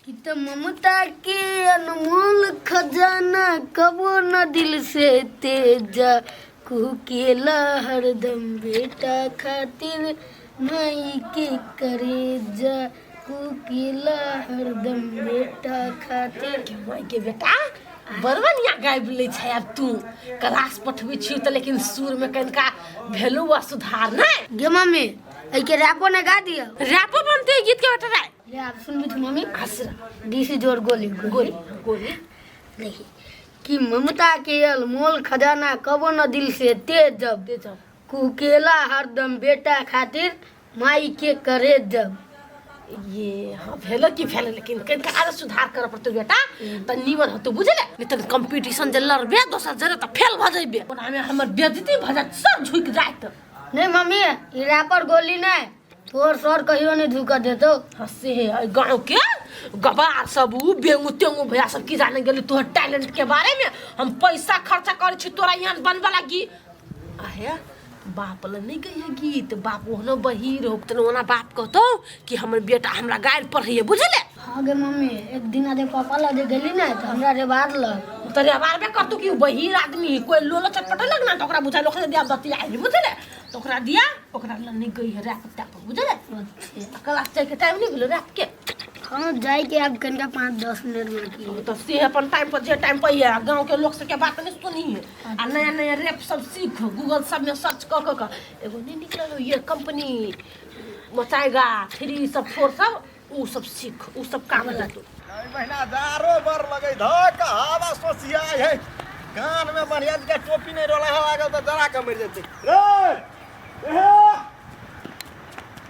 कि त ममता के अनमोल खजाना कबो न दिल से तेजा कुकेला हरदम बेटा खातिर माई के करेजा कुकेला हरदम बेटा खातिर। माई के बेटा बड़ बढ़िया गाबि लै छै। आब तू क्लास पठबै छी तऽ लेकिन सुर में कनिका भेलौ आ सुधार नहि। गे मम्मी, एहिके रैपो ने गा दियौ। रैपो बनतै गीत के बेटा रे। ले आब सुनबी तू मम्मी। हंस डीसी जोर गोली गोली गोली। देखी कि ममता के अनमोल खजाना कबो न दिल से तेज जब दे जाओ कुकेला हरदम बेटा खातिर माई के करे जब। ये हाँ भेलो कि भेलो, लेकिन कनिका आरो सुधार करऽ पड़तौ बेटा तऽ नीमन होतौ, बुझले? नहि तऽ कंपटीशन जे लड़बे दोसर जरे तऽ फेल भऽ जइबे, ओनामे हमर बेइज्जती भऽ जायत, सर झुकि जायत। नहीं मम्मी, ई रैपर गोली नहीं, तोर सर कहियो नहीं झुका देतो। हाँ से है, गाँव के गवार सब उ बेंगू तेंगू भैया सब की जाने गेली तोहर टैलेंट के बारे में। हम पैसा खर्चा करै छी तोरा यहाँ बनबऽ लागी। आहे बाप लग नहीं गई है गीत, बाप ओहनो बहीर हो तने ओना बाप कहतो कि हमर बेटा हमरा गारि पढ़ैए, बुझले? हाँ गे मम्मी, एक दिन आजे पापा लग जे गेली ना तो हमरा रेबार लग। तऽ रेबारबे करतो कि उ बहीर आदमी है, कोई लोलो चटपटे लग ना तऽ ओकरा बुझाइल ओकरे दिया बतिया है, बुझले? तऽ ओकरा दिया ओकरा लग नहीं गई है रैप टैप, बुझले? अच्छा। क्लास जाय के टाइम नहीं भेलो रैप के? हाँ जाय के अब कनिका 5-10 मिनट बाकी है। तऽ से अपन टाइम पर जे टाइम पर है, गाँव के लोक सबके बात नहीं सुनी है आ नया नया रैप सब सीख, गूगल सब में सर्च कऽ कऽ कऽ एगो नहीं निकलल हो, ये कंपनी मचाएगा 3 सब 4 सब, उ सब सीख, उ सब काम देतो। एहि महीना जारो बड़ लगै धक हवा सोसिया है कान में बढ़िया जका टोपी नहीं रोला है लागल तऽ जरा के मरि जेतै। रे हे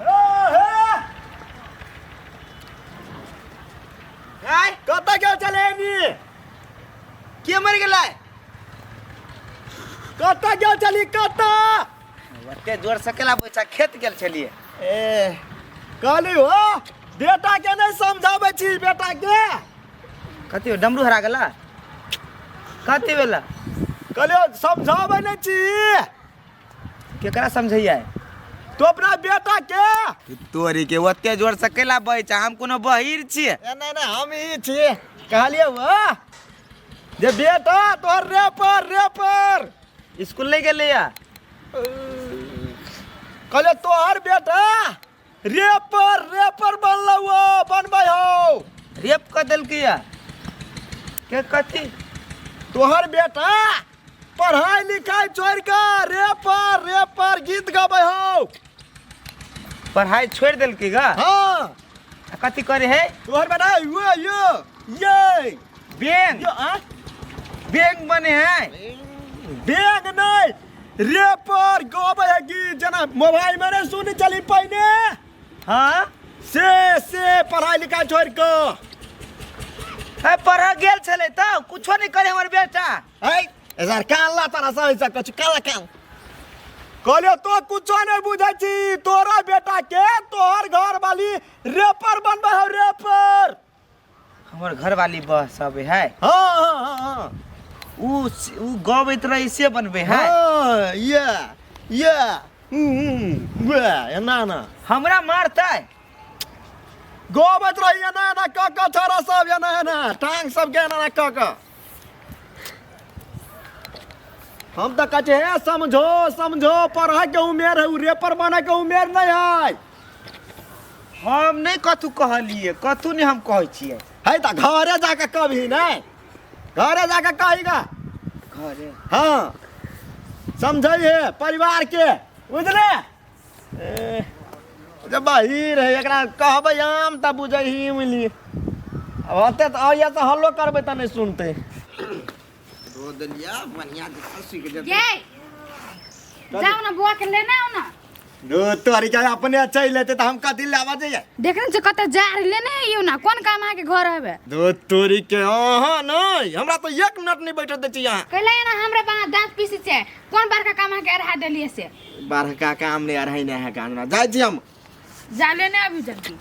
हे हे आय कतऽ गेल छलै नी? के मरि गेलै? कतऽ गेल छली कतऽ? ओते जोर से केला बच्चा खेत गेल छलियै। ए कहली हो बेटा के नहीं समझाबै छी बेटा के। कथी हो, डमरू हरा गेला? कथी भेला? कहलियो समझाबै नहीं छी। केकरा समझैया? तो अपना बेटा के। तोरी के ओते जोर से केला बहै छै, हम कोनो बहिर छियै? ए नहीं नहीं हम ई छियै। कहलियो हो जे बेटा तोहर रेपर रेपर स्कूल नहीं गेलै या? कहलियो तोहर बेटा रेपर रेपर बनलौ हो, बनबै हौ। रेप कऽ देलकै या के? कथी तोहर बेटा पढ़ाई लिखाई छोड़ के रेपर रेपर गीत गाबै हौ। पढ़ाई छोड़ देलकै गा? हाँ। आ कथी करे है तोहर बेटा? यो यो ये बैंक यो आ बैंक बने है। बैंक नहीं, रेपर गाबै है गीत, जेना मोबाइल में नहीं सुनी चली पहिने। हाँ से पढ़ाई लिखाई छोड़ के है पढ़ गेल छलै तऽ कुछो नहीं करे हमर बेटा। है सर कान ला तारा सही से कछु कान कान कहलियो तो कुछो नहीं बुझै छी। तोरा बेटा के तोहर घर वाली रेपर बनबै हौ रेपर। हमर घर वाली बस सब है। हाँ हाँ हाँ हाँ उ गबैत रही से बनबै है। हाँ ये ये वे एना ना हमरा मारतै। गबैत रही एना एना क क छोरा सब एना एना टांग सब के एना एना क क। हम तऽ कहै छियै हे समझो समझो, पढ़ै के उमेर है, उ रेपर बनै के उमेर नहीं है। हम नहीं कथू कहलिए, कथू नहीं हम कहै छियै। है तऽ घरे जाके कभी नहीं, घरे जाके कहीगा घरे। हाँ समझै है परिवार के, बुझले? ए, जब बहीर है एकरा कहबै आम तऽ बुझै ही मिली। अब होते तऽ आइए तऽ हल्लो करबै तऽ नहीं सुनतै। धो देलिया बढ़िया जकाँ सुखि जेतै। ये जाओ ना बुआ के लेने आओ ना। दो तोरी के अपने चलि लेते तऽ हम कथी लाबऽ जइयै? देखने से कतऽ जा रही लेने आइयो ना, कोन काम अहाँके घर हवे? दो तोरी के अहाँ नहीं, हमरा तऽ 1 मिनट नहीं बैठऽ दै छी अहाँ। कैला ना हमरा बा दांत पीसी छै, कोन बड़का काम अहाँके अरहा देलियै से? बड़का काम नहीं अरहै नहीं है काम, जाइ छी हम। जा लेने अभी जल्दी।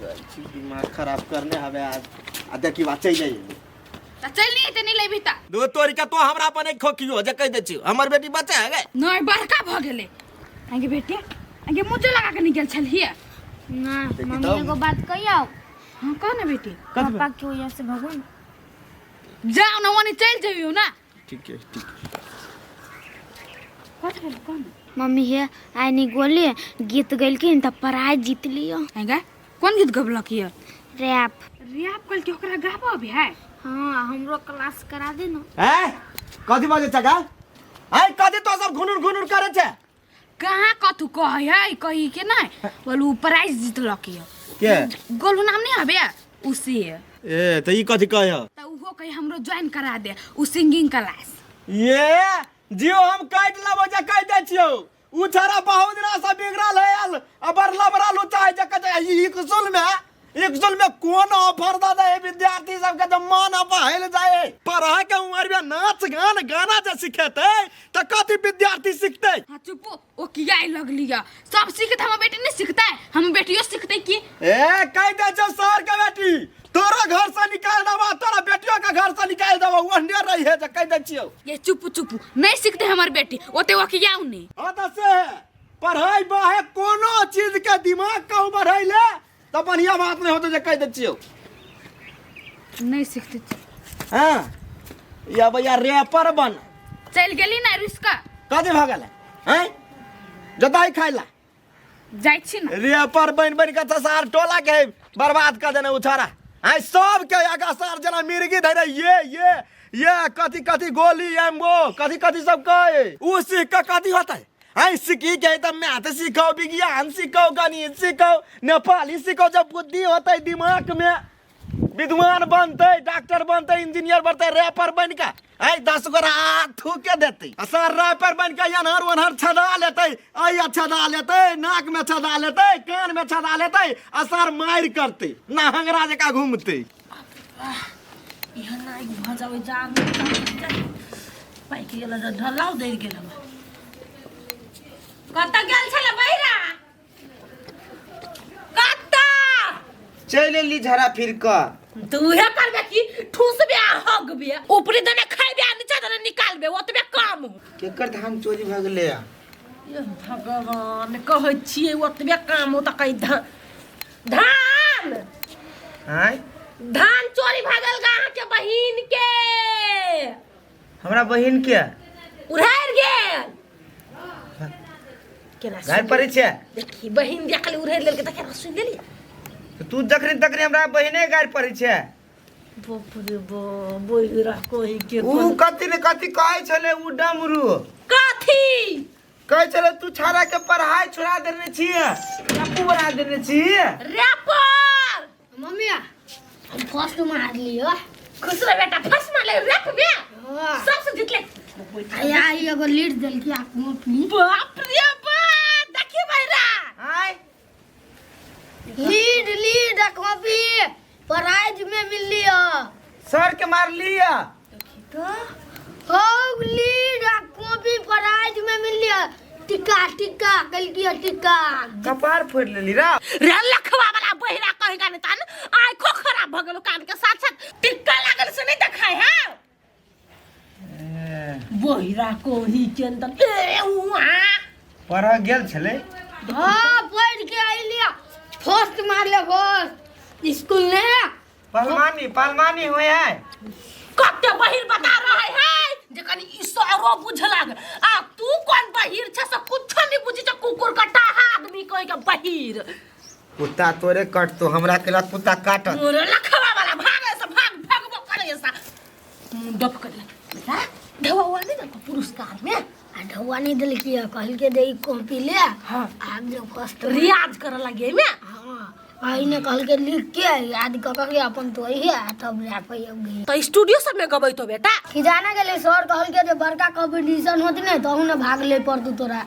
जाइ छी, दिमाग खराब करने हवे आज। आ देखी बा चलि जाइए। तऽ चलि नहीं तऽ नहीं लेबही तऽ। दो तोरी के तो हमरा अपन एक खोकियो जे कहि दै छी हमर बेटी बच्चा है गे। नहीं बड़का भऽ गेलै अहाँके बेटी, अहाँके मुँह लगा के निकल छलियै ना देखी मम्मी तऽ- एगो बात कहियौ, हाँ कह ना बेटी। कथी? पापा के वजह से भगवान जाओ ना वनी चल जइयो ना। ठीक है ठीक। कथी भेल कह ना? मम्मी हे आइ नहीं गोली गीत गैलखिन तऽ प्राइज जीत लियो। आँय गे, कोन गीत गबलक ये? रैप। रैप कल के ओकरा गाबो अभी है? हाँ हमरो क्लास करा दे ना। ए कथी बाजै छै गा? ए कथी तो सब घुनुर घुनुर करे छै? कहाँ कथू कहै है कही के नहीं बोलू प्राइज जीतलक ये। के गोलू नाम नहीं हबे उसी। ए त ई कथी कहै है? त उहो कही हमरो ज्वाइन करा दे उ सिंगिंग क्लास। ये जियो हम काटि लेबो जे कहि दै छियौ। उ छड़ा बहुत दिना से बिगड़ल है आल आ बरला बरल उ चाहे जे कहै छै, ई स्कूल में स्कूल में कोन ऑफर the they विद्यार्थी सबके जे मन अपहल जाए। पढ़ाई के उम्र में नाच गान गाना जे सिखेतै त कथी विद्यार्थी सिखतै? हाँ चुपो, ओ किया लगली या सब सीखते हमर बेटी नहीं सीखता है, हम बेटियों सीखते की? ए कहि दै छौ सर के बेटी तोरा घर से निकाल देबा, तोरा बेटियों के घर से निकाल देबा, ओहने रही है जे कहि दै छियौ। ये चुप चुप नहीं सीखते हमर बेटी ओते ओ किया नहीं। हाँ त से है पढ़ाई बाहे कोनो चीज के दिमाग कहूँ बढ़ैले त बढ़िया बात नहीं होते जे कहि दै छियौ। नहीं सीखते। हाँ या भैया रैपर बन। चल गेली ना रिस्का। कथी भऽ गेलै? हैं जताई खाइला जाइ छी ना। रैपर बनि बनि कऽ तऽ सार टोला के बर्बाद कऽ देने उ छोरा। आइ सबके आगा सार जेना मिर्गी धरे ये ये ये कथी कथी गोली एमगो कथी कथी सब कहे उ सीख कऽ कथी होतै? आइ सीखी के तऽ मैथ सीखौ, विज्ञान सीखौ, गणित सीखौ, नेपाली सीखौ, जब बुद्धि होतै दिमाग में विद्वान बनतै, डॉक्टर बनतै, इंजीनियर बनतै, रैपर बनि कऽ आइ 10 गोरा थूके देतै। आ सर रैपर बनि कऽ एन्हर ओन्हर छदा लेतै, आइ छदा लेतै, नाक में छदा लेतै, कान में छदा लेतै आ सर मारि करतै, नहंगरा जकाँ घूमतै। यहाँ नाइक भऽ जाबै जान पाकि गेल ढलाउ दै गेल। कतऽ गेल छलै बहिरा? कतऽ चलि एली झरा फिर कऽ। तऽ उहे करबे कि ठूसबे आ हगबे, ऊपरी दने खैबे आ नीचा दने निकालबे, ओतबे काम हो। केकर धान चोरी भऽ गेलै? ये भगवान कहै छियै ओतबे काम हो तऽ कही धान धान आँय धान चोरी भऽ गेल गा अहाँके बहिन के। हमरा बहिन के उड़ारि गेल। केना गारि पड़ै छै? देखी बहिन देखली उड़ारि लेलकै तऽ केना सुनि लेलियै? तू जखनी तखनी हमरा बहिने गारि पड़ै छै। बाप रे बाप, बहिरा कही के उ कथी ने कथी कहै छलै उ डमरू। कथी कहै छलै तू छाड़ा के पढ़ाई छोड़ा देने छियै, रप्पू बना देने छियै। रैपर मम्मी हम फर्स्ट मार लियो। खुश रह बेटा, फर्स्ट मारले रैप में सबसे जीतले। आया आई एगो लीड देलकी आ कॉपी। बाप रे बाप, देखी बहिरा। आय लीड लीड आ कॉपी प्राइज में मिल लियो। सर के मार लिया। तो हो लीड आ कॉपी प्राइज में मिल लियो। टिक्का टिक्का कल की टिक्का कपार फोड़ लेली रा। रे लखवा वाला बहिरा कहेगा नहीं तान आंखो खराब भ गेलो कान के साथ साथ टिक्का लागल से नहीं देखाय है। बहिरा कोही चंदन ए उआ पढ़ गेल छलै। हाँ पढ़ के आइलिया फर्स्ट मारले फर्स्ट स्कूल ने। पहलवानी पहलवानी होय है। कते बहिर बता रहे है जे कनी ई सरो बुझलक आ तू कोन बहिर छ से कुछो नहीं बुझी छ। कुकुर कटा आदमी कहि के बहिर। कुत्ता तोरे कटतो, हमरा केला कुत्ता काटत। मोरे लखवा वाला भागे से भाग भागबो करे सा मुंह डप कर ले बेटा। ढवा हुआ नहीं देखो पुरस्कार में आ ढौआ नहीं देलकी है, कहलके दे ई कॉपी ले। हाँ। आब जो फर्स्ट रियाज करे लगे में। हाँ आइने कहलके लिख के याद क के अपन तो है तब रैप गई। तो स्टूडियो सब में गबै तो बेटा कि जाना गेले सर कहलके जे बड़का कंपटीशन होत ने तहु ने भाग ले पड़तू तोरा।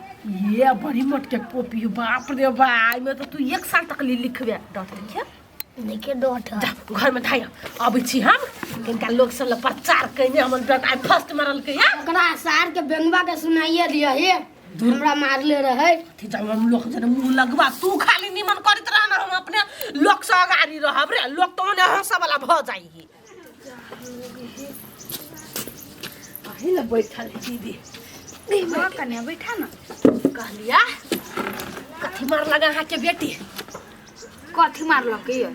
ये बड़ी मोट के कॉपी, बाप रे बा, में तो तू 1 साल तक ले लिखबे। डॉट लिखे देखे डॉट जा घर में धाय अबै छी हम किनका लोग सब ल प्रचार कइने हमर बेटा आइ फर्स्ट मारल के या ओकरा सार के बेंगवा के सुनाइए दिया हे हमरा मारले रहे। अथी जब हम लोग जने मुंह लगवा तू खाली निमन करत रह ना, हम अपने लोग से अगाड़ी रहब रे। लोग तो ओने हंसा वाला भ जाई। अही ल बैठल दीदी। हाँ कन्या बैठा ना। कहलिया कथी मार लगा अहाँ के बेटी? कथी मारलक ये?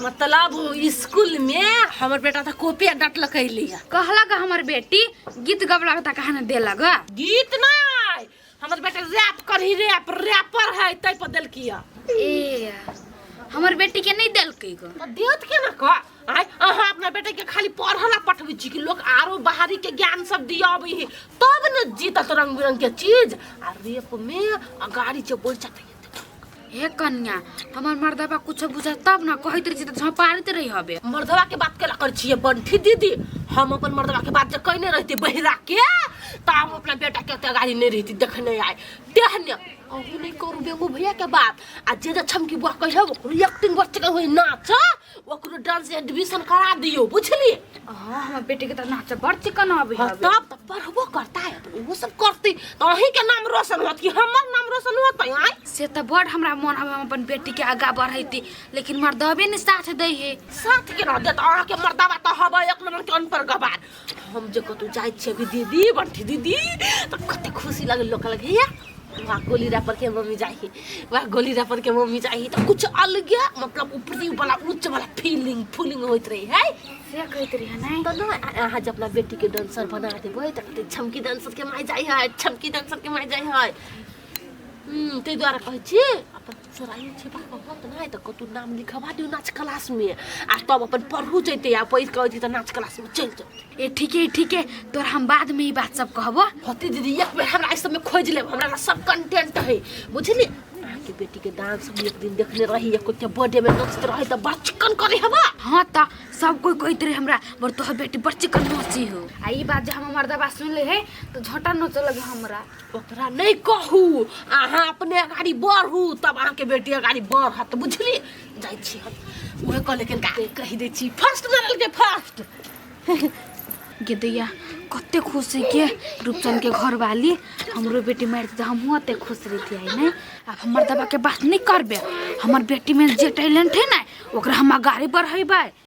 मतलब स्कूल में हमर बेटा तऽ कॉपी आ डटलक अइली है। कहलक हमर बेटी गीत गबलक तऽ कहाँ ने देलक। गीत नहीं, हमर बेटा रैप करही, रैप रैपर है, तै पर देलकी है। ए हमर बेटी के नहीं देलकै ग। तऽ देत के ना कह आय? अहाँ अपना बेटे के खाली पढ़ला पठबै छी कि लोग आरो बाहरी के ज्ञान सब दियाबै है तब न जीतत रंग बिरंग के चीज आ रेप में अगाड़ी जे बढ़ जाते। हे कन्या, हमर मर्दबा कुछो बुझत तब न, कहैत रही तऽ झपारैत रही हबे। मर्दवा के बात केला कर छियै बंठी दीदी? हम अपन मर्दवा के बात जे कहने रहती बहिरा के तऽ हम अपना बेटा के ओते गाड़ी नहीं रहती देखने आए। तेहने अहू नहीं करू बेंगू भैया के बात आ जे जे छमकी बुआ कहे ओकरो एक्टिंग बच्चे के होई नाच, ओकरो डांस एडमिशन करा दियो, बुझलिए? हाँ, हमर बेटी के तऽ नाच बड़ चिकन आबै हाँ, हबे। तब तऽ पढ़बो करता है, वो सब करती तऽ अहीं के नाम रोशन होत कि हमर नाम रोशन होत? आय से तऽ बड़ हमरा मन हबे हम अपन बेटी के आगा बढ़ैती, लेकिन मर्दबे ने साथ दै है। साथ के रह देत अहाँके मर्दाबा तऽ हबै एक नंबर के अनपढ़ गवार। हम जे कतौ जाइ छियै अभी दीदी, बंठी दीदी, तऽ कते खुशी लागल। लोक कहलक हे वाह गोली रैपर के मम्मी जाही, वाह गोली रैपर के मम्मी जाही, तऽ कुछ अलगे मतलब ऊपरी वाला उच्च वाला फीलिंग फूलिंग होइत रही है। से कहैत रही नहीं तऽ न अहाँ जे अपना बेटी के डांसर बना देबै तऽ कहतै छमकी डांसर के माय जाइ है, छमकी डांसर के माय जाइ है। ताहि दुआरे कहै छी अपन चोराइयो छिपा कऽ होत नहि तऽ कतहु नाम लिखवा दियौ नाच क्लास में आ तब अपन पढ़ू जैतै आ पढ़ि कऽ अयतै तऽ नाच क्लास में चलि जेतै। ए ठीके ठीके, तोरा हम बाद में ई बात सब कहबो। होती दीदी, एक बेर हमरा एहि सबमे खोजि लेब, हमरा लग सब कंटेंट है, बुझलिए? अहाँके बेटीके डांस हम एक दिन देखने रही, एक के बर्थडे में नाचते रही तऽ बड़ चिकन करे हवा। हाँ तऽ सब कोई कहैत रहे हमरा बड़ तोहर बेटी बड़ चिकन नाची हो। आ ई बात जे हम मर्दबा सुन ले है तऽ झोंटा नोचऽ लगे हमरा। ओकरा नहीं कहू, अहाँ अपने अगाड़ी बढ़ू तब अहाँके बेटी अगाड़ी बढ़त, बुझलिए? जाइ छी हम उहे कहले के कहि दै छी फर्स्ट मारल के फर्स्ट। गे दैया, कते खुश है के रूपचंद के घरवाली, हमरो बेटी मारि तऽ हमहूँ ओते खुश रहितियै ने। आब हमर दबा के बात नहीं करबे, हमर बेटी में जे टैलेंट है ना ओकरा हम अगाड़ी बढ़ेबै।